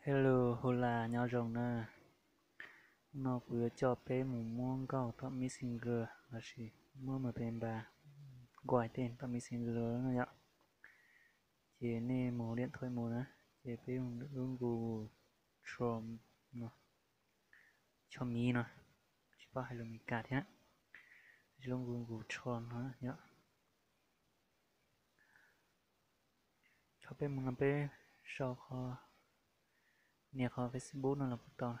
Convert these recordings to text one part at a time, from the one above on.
Hello, hola, nyob zoo na. Hnub no kuv yuav coj peb mus muab nkauj tom Messenger lossis muab mus pe npas nquais tej tom Messenger no yom. Ces nej mus hauv điện thoại mus na, ces peb mus lub Google Chrome no, Chrome no, tsis paub hais lus Meskas thiab, tab sis lub Google Chrome no yom. Thaum peb mus no peb sau qhov, nias qhov Facebook no los kuj tau,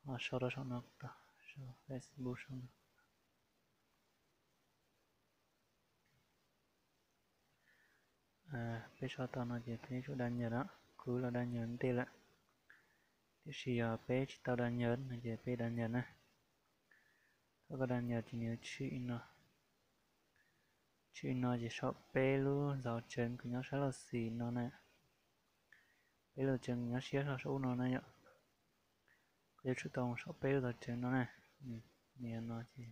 ho sau rau saum no kuj tau, sau Facebook saum no. Peb sau tau no ces peb tsum đăng nhập na, kuv los đăng nhập ntej lawm. Tiam sis yog peb tsis tau đăng nhập no ces peb đăng nhập na. Thaum koj đăng nhập ces nws yuav tshwm li no. Tshwm li no ces saum peb lub dấu chấm kws nyob sab laug xis no na. Peb lub dấu chấm nyob siab saum ub no na yom. Koj yuav tsum tau mus saum peb lub dấu chấm no na. Nws no ces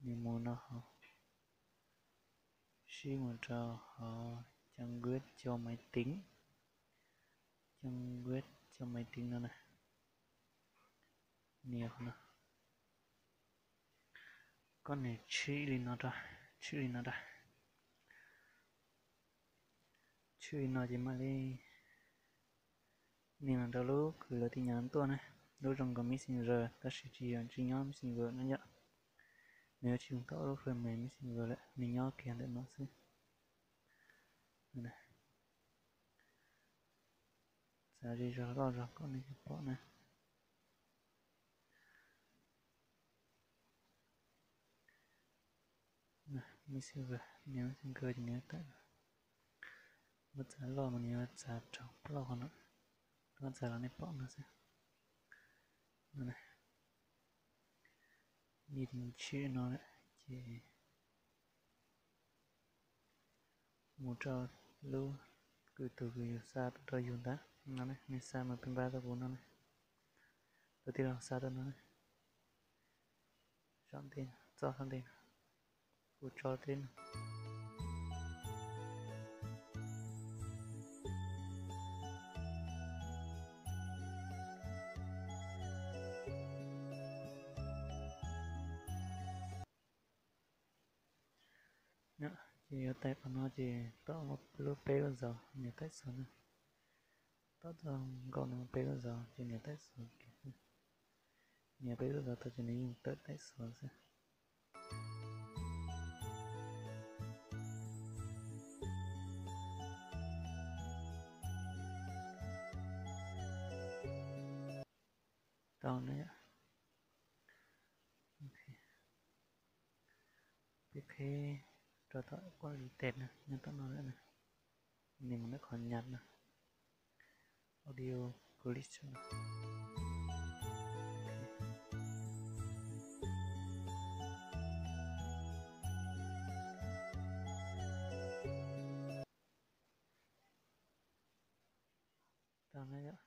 nws mus no hauv, sib mus rau hauv trang web cho máy tính. Trang web cho máy tính no na. Nias qhov no. Koj nias tshwm li no rau, tshwm li no rau. Tshwm li no ces mam li nias los rau lub kws lawv tin nhắn tuaj na, lub zoo nkaus Messenger tab sis tsis yog, tsis nyob Messenger no yom. Nws yuav tsis yog tau lub phần mềm Messenger lawm, nws nyob kiag ntawm no xwb. Txav zej zog loj zog kom nej pom na. Messenger, nias Messenger ces nws tawm, muab txav loj mas nws yuav txav rau plaub qhov no, muab txav los nej pom no xwb. Nws tshwm no lawm ces mus rau lub kws tus kws yus xa tuaj rau yus ntawd no, nws xa mus pe npas rau kuv no na. Tus tij laug xa rau no, saum ntej, txoj saum ntej no, kuv tso tib no. Ces yuav tải qhov no ces tom lub peb lub zos nias tải xuống na. Tom txoj nkauj no peb lub zos ces nias tải xuống kiag xwb. Nias peb lub zos tau ces nws yeej tawm tải xuống xwb. Tau na yom. Peb qhib rau tom quản lý tệp na, nyob tom no lawm na. Nws mus ntawm qhov nhạc na, audio clip no. Tau na yom,